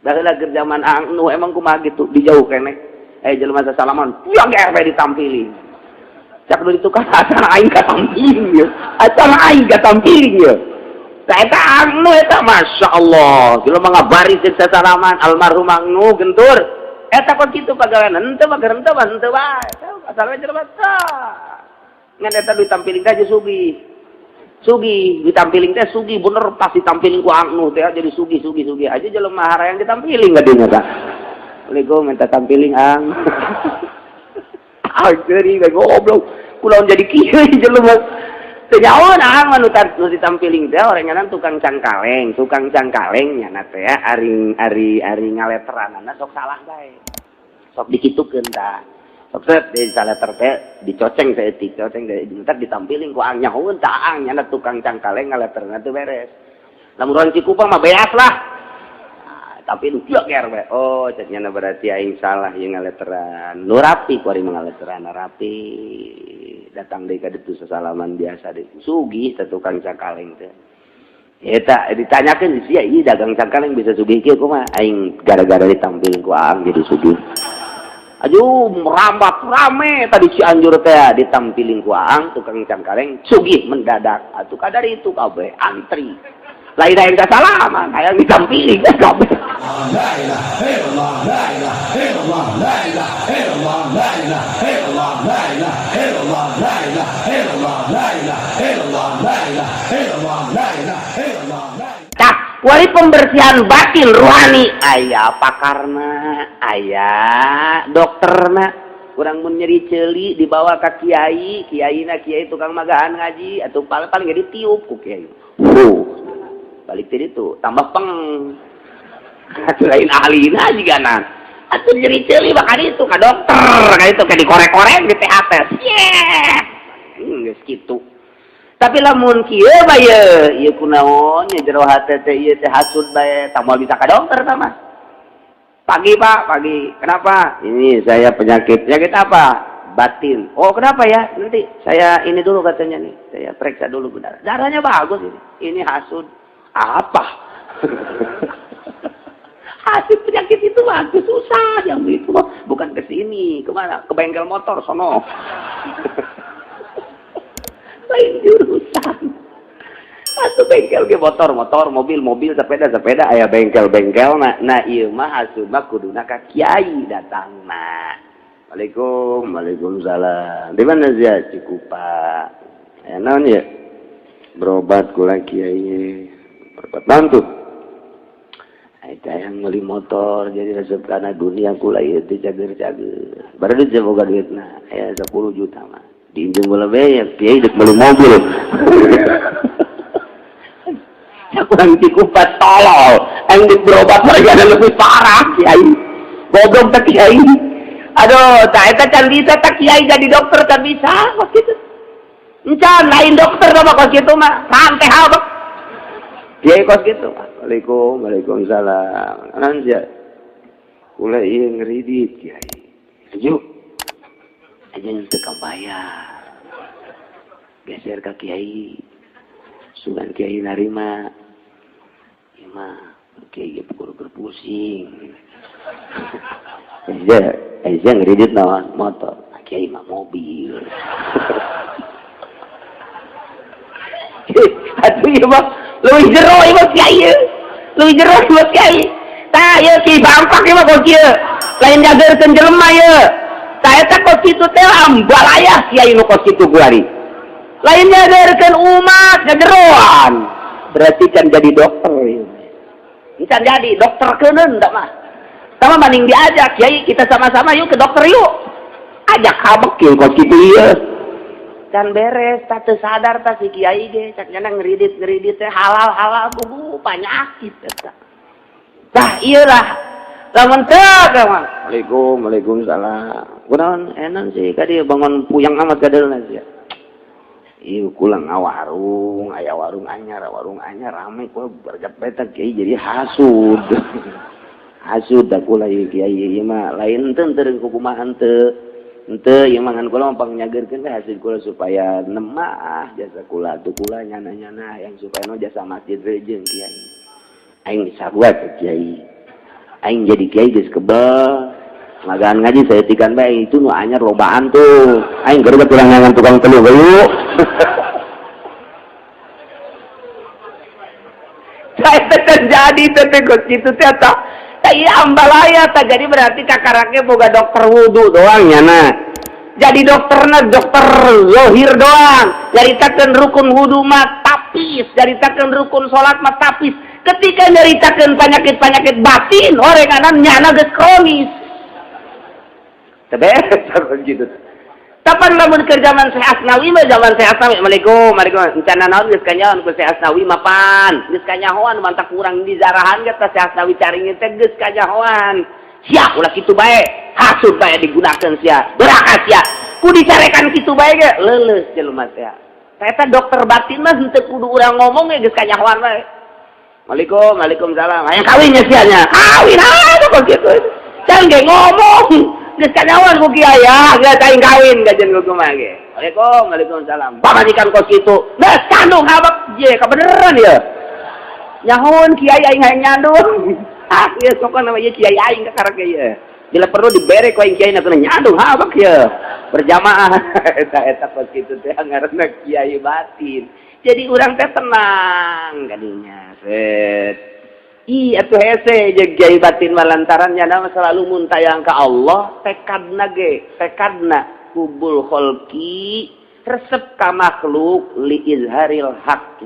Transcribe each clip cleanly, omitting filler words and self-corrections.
Baheula keur zaman anu emang kumaha gitu dijauh keneh. Eh, jelema sasalaman, yang ge ditampiling. Cak nu ditukar acan aing katampiling ya. Acan aing katampiling ya. Tah eta anu eta Masya Allah. Jelema ngabaris jeung sasalaman almarhum anu gentur. Eta kok kitu pagawean henteu mah henteu mah henteu wae. Asalna jelema tah. Ngan eta ditampiling teh sugih. Sugih ditampiling teh sugih bener pas ditampiling ku anu teh jadi sugih sugih sugih aja jelema harayang ditampiling ka dinya tah. Assalamualaikum, minta tampiling ang. Ah, geuring goblok. Kulaon jadi kieu jelema. Teu nyaho ang anu nu ditampiling teh orangna tukang cangkaleng nya teh ari ari ari ngaleteranana sok salah bae. Sok dikitukeun tah. Sok set di saleter teh dicoceng saeutik, coceng deui entar ditampiling ku ang nyahoeun tah ang nya tukang cangkaleng ngaleterna teu beres. Lamun urang Cikupang mah beas lah. Tapi nu kieu ger we. Oh, cek nyana berarti aing salah ieu ngaleteran. Nu rapi ku ari ngaleteran rapi. Datang deui ka ditu sasalaman biasa deui. Sugih teh tukang cangkaleng teh. Eta ditanyakeun sia ieu dagang cangkaleng bisa sugih kieu kumaha? Aing gara-gara ditampiling ku aang jadi sugih. Aduh, merambat rame tadi Cianjur teh ditampiling ku aang tukang cangkaleng sugih mendadak. Atuh kadar itu kabeh antri. Lain hayang salaman, hayang ditampiling kabeh. La ilaha illallah, la ilaha illallah, la ilaha illallah, la ilaha illallah, la ilaha illallah, la ilaha illallah, la ilaha illallah, la ilaha illallah, la ilaha illallah. Tah, wali pembersihan batin ruhani aya pakarna, aya dokterna. Kurang mun nyeri ceuli dibawa ka kiai, kiaina kiai tukang magahan ngaji atau paling paling jadi ditiup ku kiai. Balik tadi itu tambah peng. Atuh lain ahlina juga nah. Atuh nyeri ceuli bakal itu ka dokter, ka itu ka dikorek-korek di THT. Yeah. Geus kitu. Tapi lamun kieu bae ieu kunaon nya jero hate teh ieu teh hasud bae, tah moal bisa ka dokter tah mah. Pagi, Pak, pagi. Kenapa? Ini saya penyakit. Penyakit apa? Batin. Oh, kenapa ya? Nanti saya ini dulu katanya nih. Saya periksa dulu benar. Darahnya bagus ini. Ini hasud. Apa? Hasud penyakit itu bagus susah yang itu bukan ke sini, kemana? Ke bengkel motor sono. Lain jurusan. Atau bengkel ke motor, motor, mobil, mobil, sepeda, sepeda, aya bengkel-bengkel. Nah, nah ieu mah hasud mah kuduna ka kiai datang nah. Waalaikum, waalaikumsalam. Di mana sih Cikupa? Ya naon ya? Berobat kula kiai. Berobat naon tuh? Eta yang beli motor jadi resep karena dunia kula ieu teh cager-cager. Baru duit boga duitna, aya 10 juta mah. Diinjem bola be ya kiai dek beli mobil. Kurang Cikupa tolol. Yang berobat mereka lebih parah kiai. Goblok tak kiai. Aduh, tak eta can bisa tak kiai jadi dokter kan bisa kok gitu. Encan lain dokter mah kos kitu mah. Santai habek. Kiai kos kitu. Waalaikum, waalaikumsalam. Naon sia? Kula ieu ngeridit kiai. Ayo. Aja teu kabayar. Geser ka kiai. Sugan kiai narima. Ieu mah kiai ge pukul berpusing. Aja, aja ngeridit naon motor. Kiai mah mobil. Atuh ieu mah leuwih jero ieu mah kiai. Leuwih jero ieu mah kiai. Tah ieu ki bangpak ieu mah kos kieu. Lain jagerkeun jelema ieu. Tah eta kos kitu teh ambalayah kiai nu kos kitu kuari. Lain nyadarkeun umat ngajeroan. Berarti kan jadi dokter ieu. Can jadi dokter keuneun tak mah. Sama banding diajak, kiai kita sama-sama yuk ke dokter yuk. Ajak habek kieu kos kitu ieu. Can beres, tak teu sadar tah si kiai ge, cak nyana ngeridit-ngeridit teh halal-halal kudu penyakit eta. Tah ieu lah. Lamun teu mah. Waalaikum, waalaikumsalam. Kunaon enan sih ka dieu bangun puyang amat ka dieu sia. Ieu kula ngawarung, aya warung anyar rame kula berjepet kiai jadi hasud. Hasud da kula ieu kiai ieu mah lain teu teu kumaha henteu. Henteu ieu mah ngan kula mah pangnyageukeun we hasil kula supaya nemah jasa kula tuh kula nyana-nyana yang supaya no jasa masjid we jeung kiai. Aing sarua ke kiai. Aing jadi kiai geus kebel. Magaan ngaji saya tikan bae itu nu anyar lobaan tuh. Aing geus kurang ngangan tukang telu bayu. Saya terjadi teh kos kitu teh tah. Iya ambalaya tah, jadi berarti kakaraknya boga dokter wudu doang nyana. Jadi dokterna dokter zohir doang. Nyaritakeun rukun wudu mah tapis, nyaritakeun rukun salat mah tapis. Ketika nyaritakeun penyakit-penyakit batin, orenganan nyana geus kronis. Teu beres gitu. Kapan lamun keur zaman Syekh Asnawi mah, zaman Syekh Asnawi, Assalamualaikum, Waalaikumsalam. Encana naon geus kanyahoan ku Syekh Asnawi mapan. Geus kanyahoan mantak kurang dizarahan ge teh Syekh Asnawi caringin teh geus kanyahoan. Sia ulah kitu bae, hasud bae digunakeun sia. Doraka sia. Ku dicarekan kitu bae ge leuleus jelema teh. Eta dokter batin mah henteu kudu urang ngomong ge geus kanyahoan bae. Waalaikum, waalaikumsalam. Hayang kawin nya sia nya. Kawin ah kok kitu. Can ge ngomong. Geus kanyahoan ku kiai ya, geus aing kawin gajen ku kumaha ge. Waalaikum, waalaikumsalam. Pamajikan kos kitu. Geus kandung habak je kabeneran ya. Nyahoan kiai aing hayang nyandung. Ah, ieu sokona mah ieu kiai aing kakarek ge ieu. Bila perlu dibere ku aing kiai na nyandung habak ye. Berjamaah eta eta kos kitu teh ngaranna kiai batin. Jadi urang teh tenang kadinya. Set. Ih, atuh hese jeung kiai batin mah lantaran nyana mah selalu muntayang ka Allah, tekadna ge, tekadna kubul kholqi resep ka makhluk li izharil haqqi.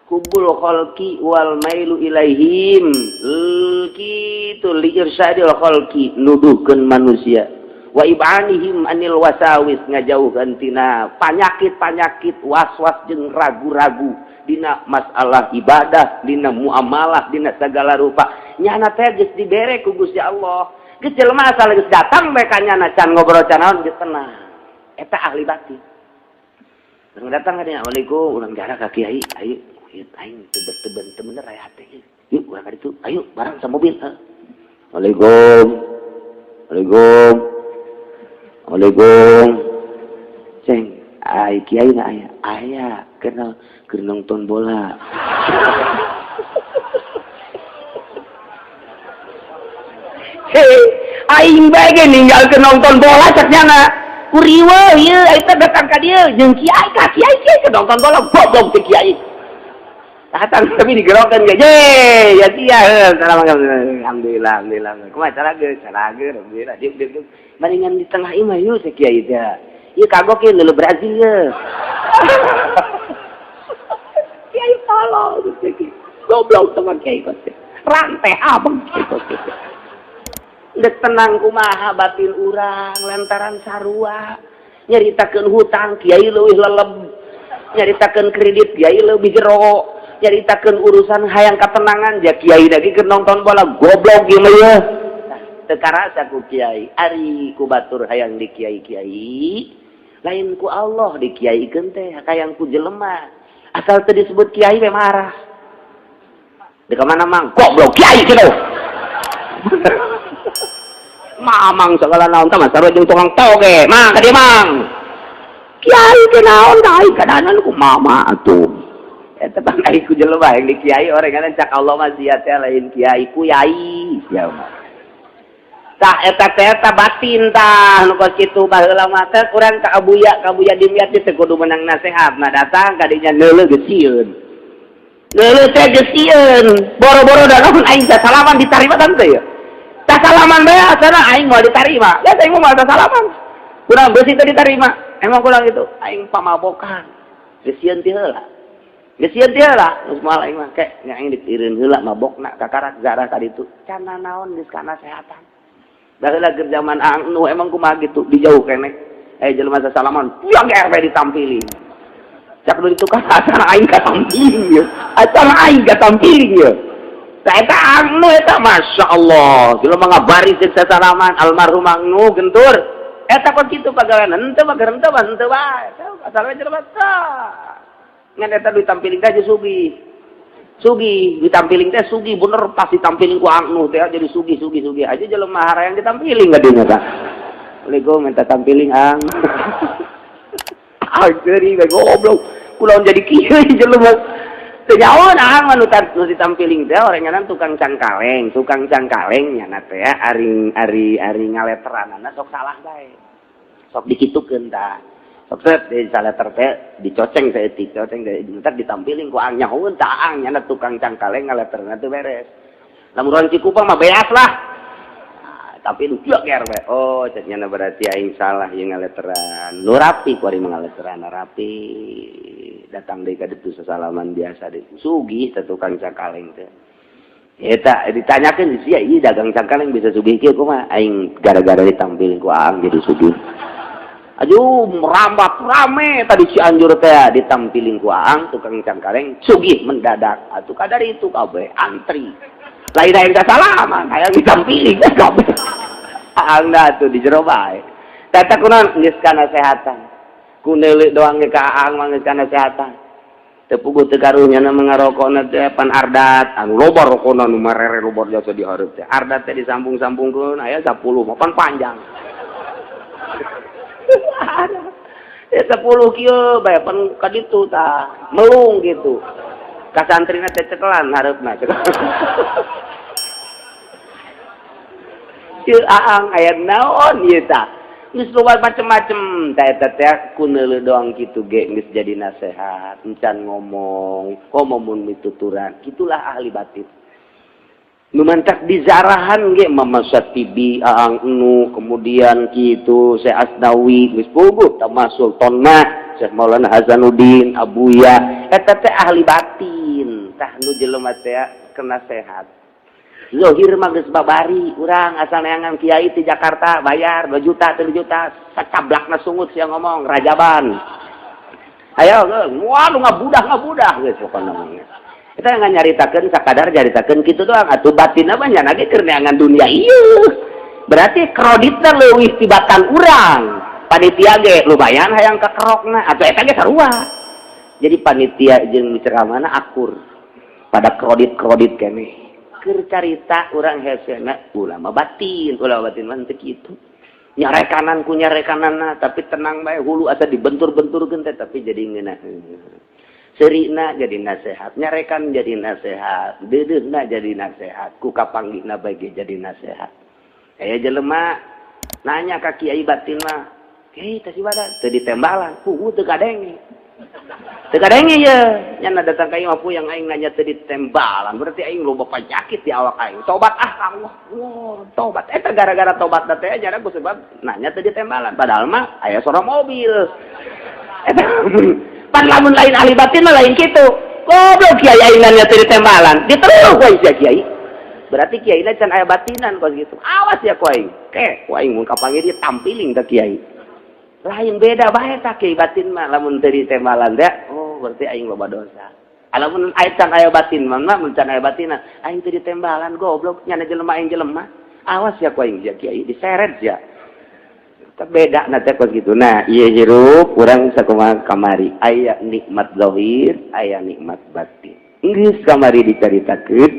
Kubul kholqi wal mailu ilaihim kitu li irsyadil kholqi nuduhkeun manusia wa ibanihim anil wasawis ngajauhkeun tina panyakit-panyakit was-was jeung ragu-ragu dina masalah ibadah, dina muamalah, dina segala rupa. Nyana teh geus dibere ku Gusti Allah. Geus jelema asal geus datang bae ka nyana can ngobrol can naon geus tenang. Eta ahli batin. Urang datang ka dinya, Assalamualaikum, urang jarak ka kiai, ayo aing teu teu bener aya hate. Yuk urang ka ditu, ayo bareng sa mobil. Assalamualaikum. Assalamualaikum. Assalamualaikum. Ceng, ai kiai na aya. Aya, kenal keur nonton bola. Hei, aing bae ge ninggalkeun nonton bola cek nyana. Kuriweuh ieu eta datang ka dieu jeung kiai ka kiai kiai keur nonton bola goblok teh kiai. Datang tapi digerokan ge. Ye, ya sia heuh, alhamdulillah, alhamdulillah. Kumaha cara ge? Cara ge, alhamdulillah. Diuk diuk diuk. Maringan di tengah imah yeuh teh kiai teh. Ieu kagok ieu leuleuh Brazil ye. Kiai tolong goblok sama kiai kos rantai abang kiai kos geus tenang kumaha batin urang lantaran sarua nyaritakeun hutang kiai leuwih leleb, nyaritakeun kredit kiai leuwih jero, nyaritakeun urusan hayang katenangan ja kiai lagi keur nonton bola goblok ieu mah ye. Teu karasa ku kiai ari ku batur hayang di kiai-kiai lain ku Allah dikiaikeun teh hayang ku jelema. Asal teu disebut kiai we marah. Di mana mang? Goblok kiai kitu. Mamang segala naon tah mah sarua jeung tukang toge. Mang ka dieu mang. Kiai teh naon ka aing kadanan ku mama atuh. Eta tah ai ku jelema yang di kiai orengan cak Allah mah sia teh lain kiai ku yai sia mah. Tah eta teh eta batin tah nu kos kitu baheula mah teh urang ka Abuya Dimyati teh kudu menang nasehat. Nah datang ka dinya neuleuh geus sieun. Neuleuh teh geus sieun. Boro-boro da naon aing teh salaman ditarima tante ya. Tah salaman bae asana aing moal ditarima. Ya aing moal salaman. Kurang beusi teh ditarima. Emang kurang itu aing pamabokan. Geus sieun ti heula. Geus sieun ti heula. Geus moal aing mah ke nya aing diireun heula mabokna kakarak zarah ka ditu. Can naon geus kana sehatan. Baheula keur zaman anu emang kumaha gitu dijauh keneh. Jelema sasalaman, yang ge ditampilin. Cak nu ditu kan acara aing katampiling ye. Acara aing katampiling ye. Tah eta anu eta masyaallah, jelema ngabaris jeung sasalaman almarhum anu gentur. Eta kok kitu pagawean henteu mah henteu mah henteu bae. Asal we jelema tah. Ngan eta ditampiling teh sugih. Sugih ditampiling teh sugih bener pas ditampiling ku anu teh jadi sugih sugih sugih aja jelema harayang ditampiling ka dinya tah. Assalamualaikum minta tampiling ang. Ah geuri we goblok. Kunaon jadi kieu jelema. Teu nyaho nah mah nu ditampiling teh orenganan tukang cangkaleng nya teh ari ari ari ngaleteranana sok salah bae. Sok dikitukeun tah. Sok set di saleter teh dicoceng saeutik, coceng entar ditampiling ku Aang, nyahoeun tah Aang nya tukang cangkaleng ngaleterna teu beres. Lamun urang Cikupa mah beas lah. Nah, tapi nu kieu ger we. Oh, cek nya berarti aing salah ieu ngaleteran. Nu rapi ku ari ngaleteran rapi. Datang deui ka ditu sasalaman biasa deui. Sugih teh tukang cangkaleng teh. Eta ditanyakeun sia ieu dagang cangkaleng bisa sugih kieu kumaha? Aing gara-gara ditampiling ku Aang jadi sugih. Aduh, merambat rame tadi Cianjur teh ditampiling ku Aang tukang cangkaleng sugih mendadak. Atuh kadar itu kabeh antri. Lain aing salaman, hayang ditampiling kabeh. Aang dah tuh di jero bae. Tata kunaon geus kana sehatan. Ku neuleuk doang ge ka Aang mah geus kana sehatan. Teu puguh teu karunya na ngarokona teh pan ardat, anu loba rokona nu marere loba jasa di hareup teh. Ardat teh disambung-sambungkeun aya 10 mah pan panjang. Ya 10 kieu bae pan ka ditu tah, melung gitu. Ka santrina teh cekelan hareupna. Ieu Aang aya naon ieu tah? Geus loba macem-macem tah eta teh ku neuleuh doang kitu ge geus jadi nasehat, encan ngomong, komo mun mituturan. Kitulah ahli batin. Nu mantak dizarahan ge Mama Satibi, Aang Nu, kemudian kitu Syekh Asnawi geus puguh tamas Sultan mah, Syekh Maulana Hasanuddin, Abuya, eta teh ahli batin. Tah nu jelema teh kena sehat. Zohir mah geus babari urang asal neangan kiai di Jakarta bayar 2 juta 3 juta sacablakna sungut sia ngomong rajaban. Ayo wah lu ngabudah geus pokona mah. Kita nggak nyaritakeun sakadar nyaritakeun kitu doang atuh batinna mah nya ge keur neangan dunia ieu. Berarti kreditna leuwih tibatan urang. Panitia ge lumayan hayang kakerokna atuh eta ge sarua. Jadi panitia jeung ceramahna akur pada kredit-kredit keneh. Keur carita urang hesena ulama batin mah teu kitu. Nyarekanan ku nyarekananna tapi tenang bae hulu asa dibentur-benturkeun teh tapi jadi ngeunah. Serina jadi nasehat, nyarekan jadi nasehat, deudeuhna jadi nasehat, ku kapanggihna bae ge jadi nasehat. Aya jelema nanya ka kiai batin mah, "Kiai teh si badan teu ditembalan, puguh teu kadenge." Teu kadenge ye, nya datang ka imah puyang aing nanya teu ditembalan, berarti aing loba penyakit di awak aing. Tobat ah ka Allah. Wah, tobat. Eta gara-gara tobat teh nya ku sebab nanya teu ditembalan, padahal mah aya suara mobil. Eta pan lamun lain ahli batin mah lain kitu. Goblok kiai aing nanya teu ditembalan, diteluh ku aing sia kiai. Berarti kiai na can aya batinan kos gitu. Awas ya ku aing. Ke, ku aing mun kapanggih dia tampiling ka kiai. Lain beda bae tah kiai batin mah lamun teu ditembalan teh, oh berarti aing loba dosa. Lamun aya can aya batin mah mun can aya batinan, aing teu ditembalan goblok nyana jelema aing jelema. Awas ya ku aing sia kiai diseret sia. Beda nanti kos gitu. Nah, iya hirup urang sakumaha kamari aya nikmat zahir, aya nikmat batin. Geus kamari dicaritakeun,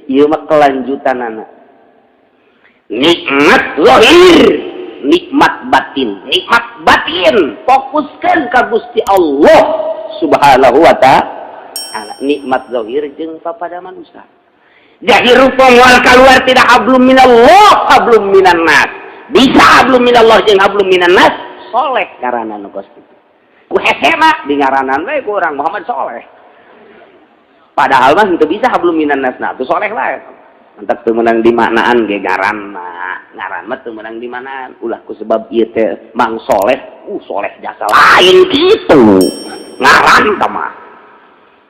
ieu mah kelanjutanana. Nikmat zahir, nikmat batin. Nikmat batin fokuskeun ka Gusti Allah Subhanahu wa ta'ala. Nikmat zahir jeung papada manusia. Jahirup moal keluar tidak hablum minallah, hablum minan nas. Bisa hablum minallah jeung hablum minan nas, soleh karana nu kos kitu. Ku hesena di ngaranan we ku urang Muhammad Soleh. Padahal mah henteu bisa hablum minan nas, nah tuh soleh wae. Mantak teu meunang dimaknaan ge ngaran mah. Ngaran mah teu meunang dimaknaan. Ulah ku sebab ieu teh Mang Soleh, soleh jasa lain kitu. Ngaran tah mah.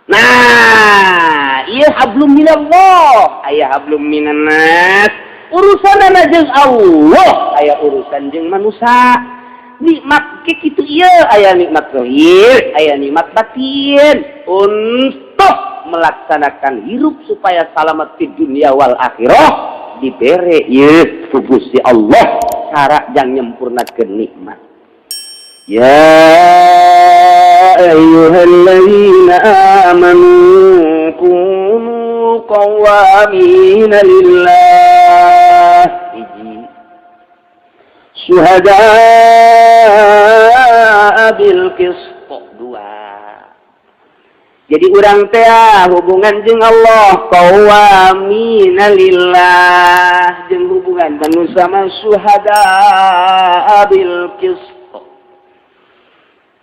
Nah, ieu hablum minallah, aya hablum minan nas. Urusanana jeung Allah, aya urusan jeung manusia. Nikmat ke kitu ieu, aya nikmat zahir, aya nikmat batin. Untuk melaksanakan hirup supaya selamat di dunia wal akhirah dibere ieu ku Gusti Allah cara jang nyempurnakeun nikmat. Ya ayyuhalladzina amanu kunu qawwamina lillah syuhada'a bil qist. Dua. Jadi urang teh hubungan jeung Allah qawwamina lillah, jeung hubungan manusia mah syuhada bil qist.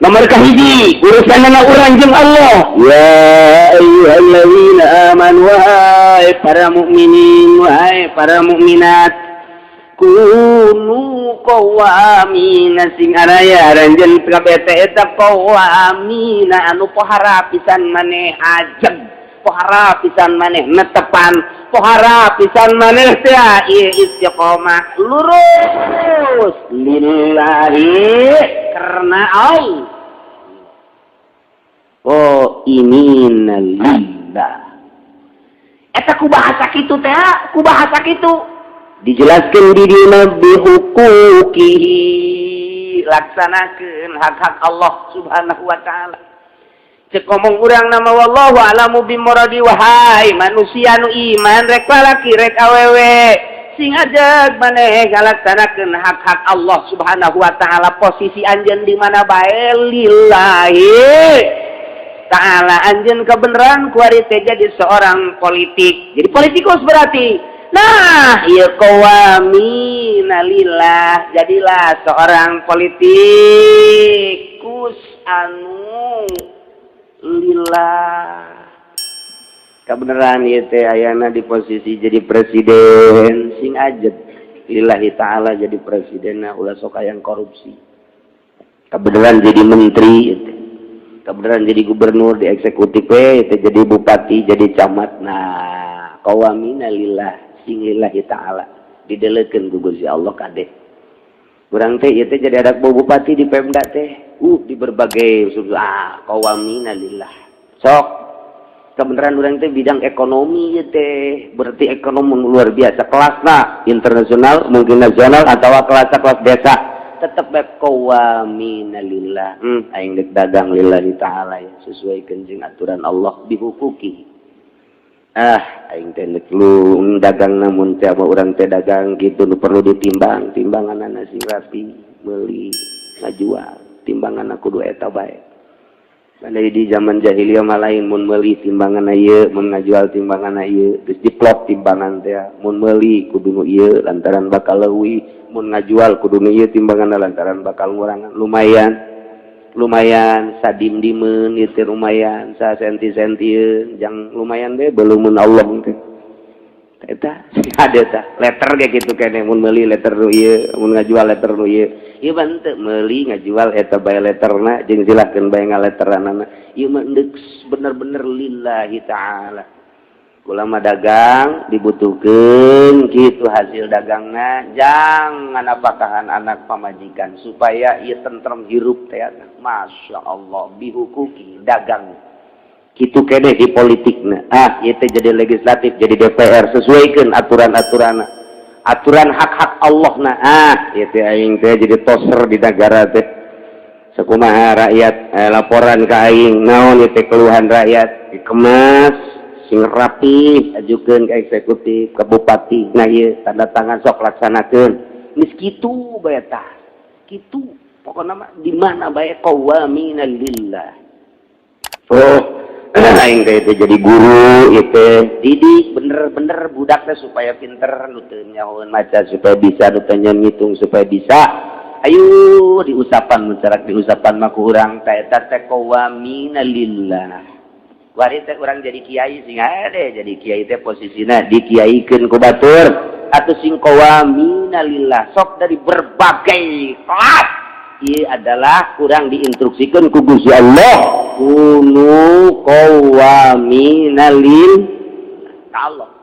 Nomor kahiji urusan urang jeung Allah. Ya ayyuhalladzina amanu, wahai para mukminin, wahai para mukminat, kunu qawwamina, sing araya aranjeun kabeh teh eta qawwamina, anu pohara pisan maneh ajeg, pohara pisan maneh netepan, pohara pisan maneh teh ieu istiqomah lurus lillahi, karena Allah. Oh, ini lillah. Eta ku bahasa kitu teh, ku bahasa kitu dijelaskan di dina bihuquqihi, laksanakeun hak-hak Allah Subhanahu wa Ta'ala. Cek ngomong urang nama, wallahu a'lamu bimuradi. Wahai manusia nu iman, rek lalaki rek awewe, sing ajeg maneh ngalaksanakeun hak-hak Allah Subhanahu wa Ta'ala. Posisi anjeun di mana bae, lillahi ta'ala. Anjeun kebenaran kuari teh jadi seorang politik, jadi politikus berarti. Nah, ieu qawwamina lillah, jadilah seorang politikus anu lillah. Kebenaran ieu teh ayana di posisi jadi presiden, sing ajeg lillahi ta'ala jadi presiden, nah, ulah sok yang korupsi. Kebenaran jadi menteri itu, kebenaran jadi gubernur di eksekutif itu, jadi bupati, jadi camat. Nah, qawwamina lillah, sing lillahi ta'ala, didelekeun ku Gusti Allah kade urang teh ieu teh jadi ada bupati di Pemda teh, di berbagai, ah, qawwamina lillah. Sok kebenaran urang teh bidang ekonomi ieu teh, berarti ekonomi luar biasa, kelasna internasional, mungkin nasional atau kelas kelas desa, tetep bae qawwamina lillah. Aing dek dagang lillahi ta'ala ya, sesuai jeung aturan Allah, bihuquqi. Ah, aing teh lu dagang, namun teh urang teh dagang gitu nu perlu ditimbang, timbangan sing rapi, meuli ngajual timbangan kudu eta bae. Andai di zaman jahiliyah mah lain, mun meuli timbangan ieu, mun ngajual timbangan ieu, geus diplot timbangan teh. Mun meuli kudu nu ieu lantaran bakal leuwih, mun ngajual kudu nu ieu timbangan lantaran bakal ngurangan. Lumayan, lumayan sadim-dimeun ieu teh, lumayan sa senti-sentieun, jang lumayan deh belumun Allah teh. Eta ada tah letter kayak gitu kene, mun meuli letter nu ieu, mun ngajual letter nu ieu. Ieu mah henteu, meuli ngajual eta bae letterna jeung silahkeun bae ngaletteranana. Ieu mah bener-bener lillahi ta'ala. Kula mah dagang dibutuhkeun kitu hasil dagangna, jangan apakahan anak pamajikan supaya ieu tentrem hirup teh. Masya Allah, bihuquqi dagang kitu kene di politikna. Ah, ieu teh jadi legislatif, jadi DPR, sesuaikan aturan-aturan, aturan hak-hak Allah. Nah, ah, ieu teh aing teh jadi toser di negara teh, sakumaha rakyat laporan ke aing, naon ieu teh keluhan rakyat, dikemas sing rapi, ajukeun ke eksekutif, ke bupati. Nah, ieu tanda tangan, sok laksanakeun. Geus kitu bae tah, kitu pokokna mah di mana bae qawwamina lillah. Oh, aing teh itu jadi guru itu, didik bener-bener budak teh supaya pinter, nu teu nyahoeun maca supaya bisa, nu teu ngitung supaya bisa. Ayo diusapan, mencarak diusapan mah ku urang teh, eta teh qawwamina lillah. Wari teh urang jadi kiai, sing ade jadi kiai teh posisina dikiaikeun ku batur atau sing qawwamina lillah. Sok dari berbagai kelas, ieu adalah kurang diinstruksikan ku Gusti Allah, kunu qawwamina lil Allah.